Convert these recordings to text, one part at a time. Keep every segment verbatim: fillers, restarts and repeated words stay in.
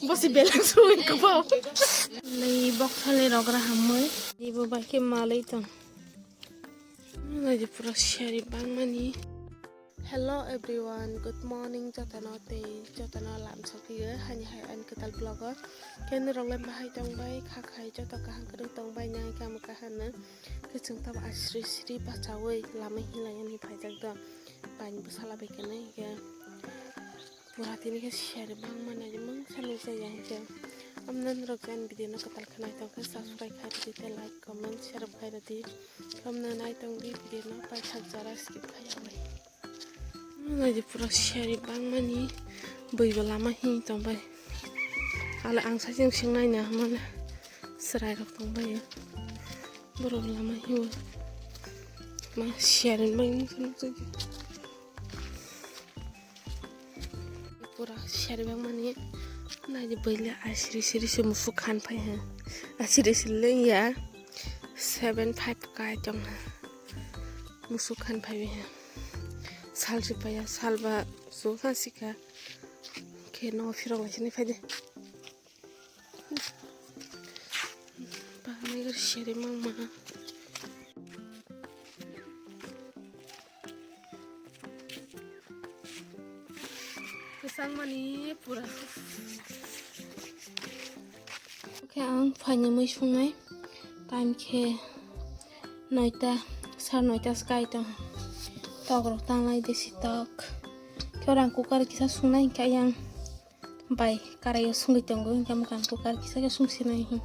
Bosi beleng sui kubo. Lei bok thale rogra hamoi. Ibo bai khe malai tong. Nai pura seri bangmani. Hello everyone, good morning jotono tei jotono lam sokhiyo hani hai ani kwtal vlog o. Khe norok le bahai tong bai, kha khai joto kaham kwrwng tong bai nang kamo kaham no. Khe chwng tamo asri sri bachaui lama hinlai ani phaijak do. Paini bwsala bai khe nai khe. Pura tini khe seri bangma nai mungsa nukjak ya hinkhe. Amno norok jani video no kwtal khe nai tong khe subscribe khai rwdi tei like, comment, share bo khai rwdi. Amno nai tong di video no paithak jora skip khai ya bai. Nai di pura seri bangmani bui bo lama hini tong bai. Ale ang saichung sing nai na hwnmale chwrai rok tong bai. Borok lama hini ma seri bangmani. Pura seri bangmani naidi bwle asiri siri se musuk khan phai ha. Asiri siri le ya seven five kai tong ha. Musuk khan phai ha. Sal si paya, sal ba so kha sika. Khe no phirok lai sini phai de. Bangmani gari seri mangma. Kwchangmani pura. Khe ang phaini mui sungnai. Time khe noita, sar noita sky tong. Tok rok tanglai desi tok. Khe orang cooker kisa sungnai khe yang. Bai, karai o sungwi tongo, hinkhe mwkhang kukar kisa khe sungsinai hin.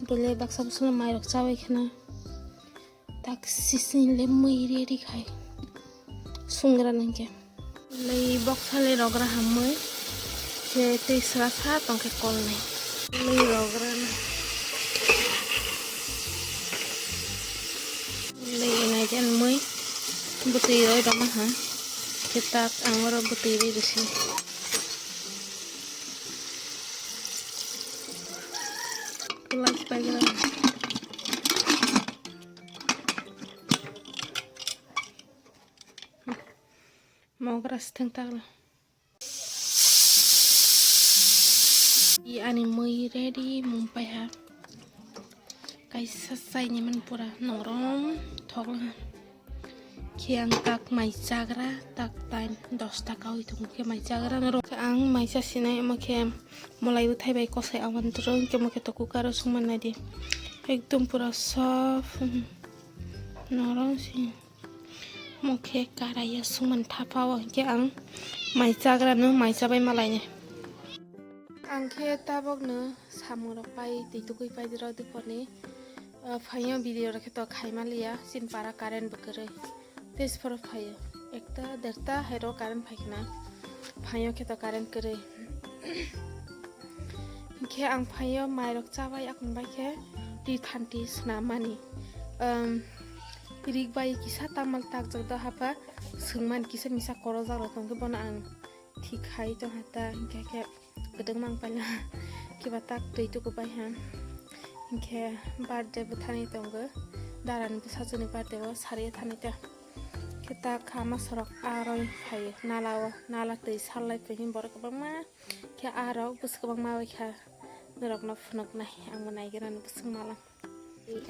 Bwle baksa bwswkno mairok chabai kheno. Tak sising le mui ready khai. Sungra nangkhe. Lei boksa le rogra hamwi. Khe tei sra sa tongkhe kolnai. Lei rogra na. Lei nai jan mui. Bwtwi roi rwma ha. Khe tak ang oro bwtwi rwi rwsi. Kulai si paigra. Mogra si thang tak. I ani mui ready mung paiha. Kaisa chaini man pura norom thok laha. Khe ang tak mai chagra tak time dosta kawi thung khe mai chagra norok. Ang mai chasinai omo khe molai bwthai bai kosai awan turo hinkhe omo khe to cooker o sungman nai di. Ekdom pura soft norom si. Mokhe karai o sungmani thapa o hinkhe ang mai chagra no mai chabai malainai. Ang khe tabok no samung rok pai twi tugui pai rw dipor ni, ah, phaio video rok khe to khai maliya chini para current bo kwrwi tei se phoro phaio ekta derta hai rok current phai khna phaio khe to current kwrwi. Hinkhe ang phaio mairok chabai, akung bai khe twi thanti swnam mani. Ehm, rik bai kisa tamal takjak do hapha, swngmani kisa misa korojak rok tongkhe bono ang thik khai tongha ta, hinkhe khe kwdwng mang paila kiba tak twi tuku bai ha. Hinkhe birthday bo thani tongo, darani bwsajoni birthday bo sariya thani ta. Khe ta kha ma sorok aroi phaio nala o, nala twi sallai twi borok kwbangma. Khe ah rok bwswk kwbangma bai kha, norokno phunuknai, ang bo naigra ni bwswk malang.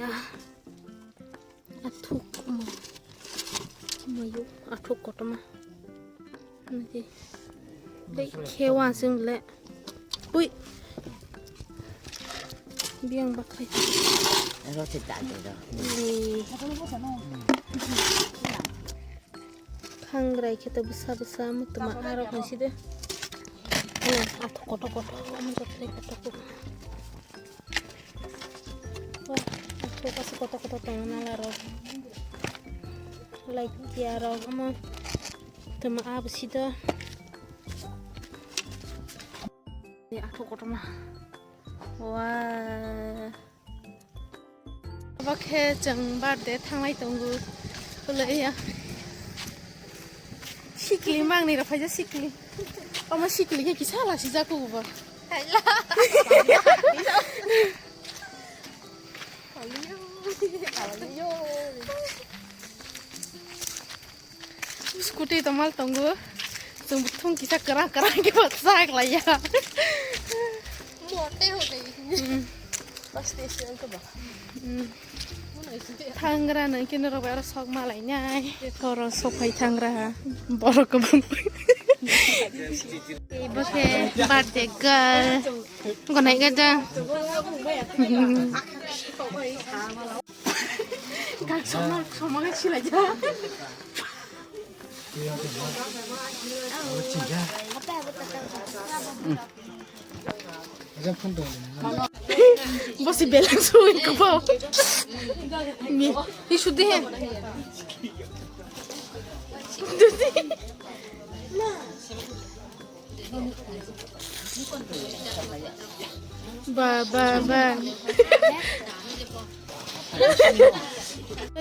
Ah, athuk mo, mayu, athuk kotorma. Nai, dei khe wansing le, ui, biyang bakhai. Ero se ta de do. Ni. Khangrai khe to bwsa bwsa mutuma arok nai side. Ano athok kotor kotor, ano kotor kotor. Oh, athok kotor kotor tongo nala rok. Like ya rok omo tuma abo side. Athok kotorma. Wah. Obo khe chwng birthday thanglai tongo. Kwlaiya. Sikli mangni rok phaijak sikli. Omo sikli khe kisa lasijak kubo. Scooty tongmal tongo. Chwng Kisa kwrang kwrang khe bo chak laiya. Mote ho gayi. Hmm. Bas te se ang ba. Hmm. Thangrano khe norok bai aro sok malainai. Khoro sophai thangra ha. Borok kwbang. Bo khe birthday girl. Gonai gaja. Kak sama, sama khe silaija. Bosi beleng suwi kubo. Mi, hi sudi he. Ba, ba, ba.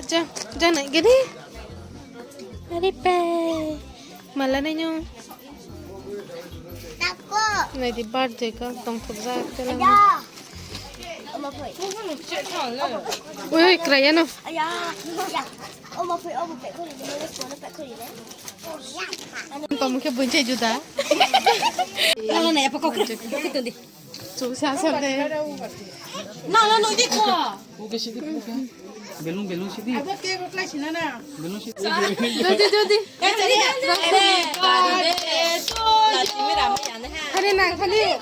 Ja, ja, nai gini. Ari pe. Mala nai nyo. Nai di birthday ka tong thok ja te lang. Ui, ui, kraya no. Tamo khe bunchai juda. Nang nang ya pokok. Chuksa sa de. Nang nang nui di ko. Belung belung sidi. Abo ke boklai sina na. Belung sidi. Jodi jodi. Hari nang khali.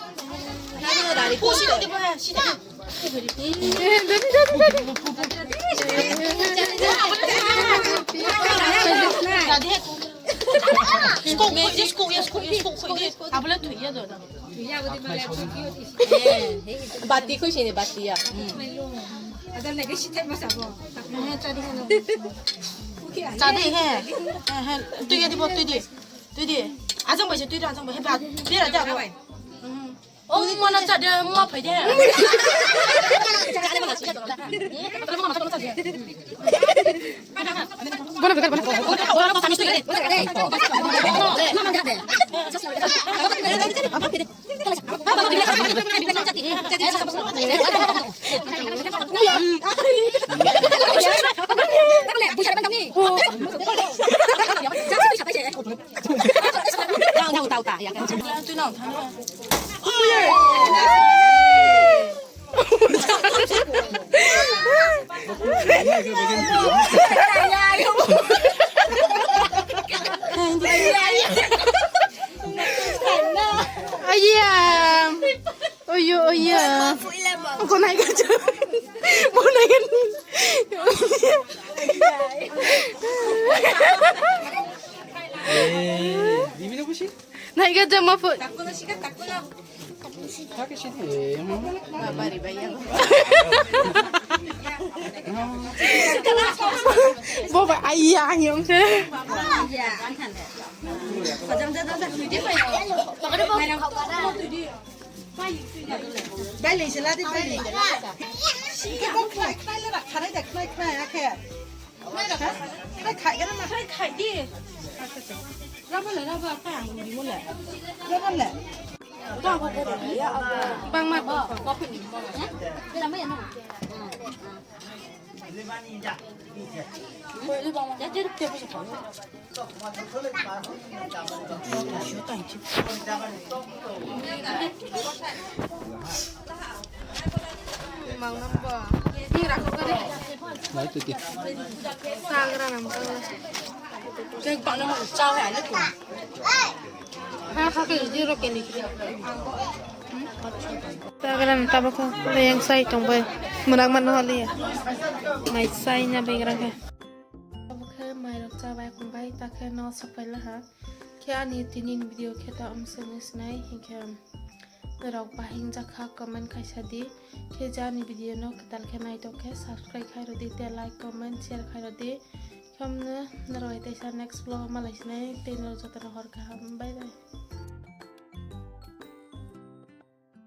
Bati koi sini bati ya. Chadi he. He, he. Tui ya di bo, tui di. Tui di. Ajang bai se tui di, ajang bai. He, ba, bera di abo. Hmm. Oh, mana chade, ma phai de. Bono bekar, bono. Ayam. Oyo, oyo. Gonai gaja. Gonai gaja. Eh, di mana sih? Nai gaja mafu. Kake sih, eh, hmm. Boba, ayah, nyom se. Bai lei se la di, bai lei. Khe bo khnai, khnai le rak khanai da, khnai, khnai, akhe. Khnai rak kha-, khnai khai gana ma. Khnai khai di. Rabo le, rabo, akhe ang rimo le. Rabo le. Bang ma. Chagra ni tabuk khe leyang sai tong bai. Mwnak mano haliya. Mai sai na begra khe. Tabuk khe mairok chabai khum bai, ta khe no sok pai laha. Khe ani tini ni video khe ta amswk ni sinai, hinkhe norok bahing jakha comment khaisa di. Khe je ani video no kwtal khe naitok khe subscribe khai rw di, tei like, comment, share khai rw di. Khe omno norok hai teisa next vlog o malai sinai, tei norok jotono hor kaham. Bye bye.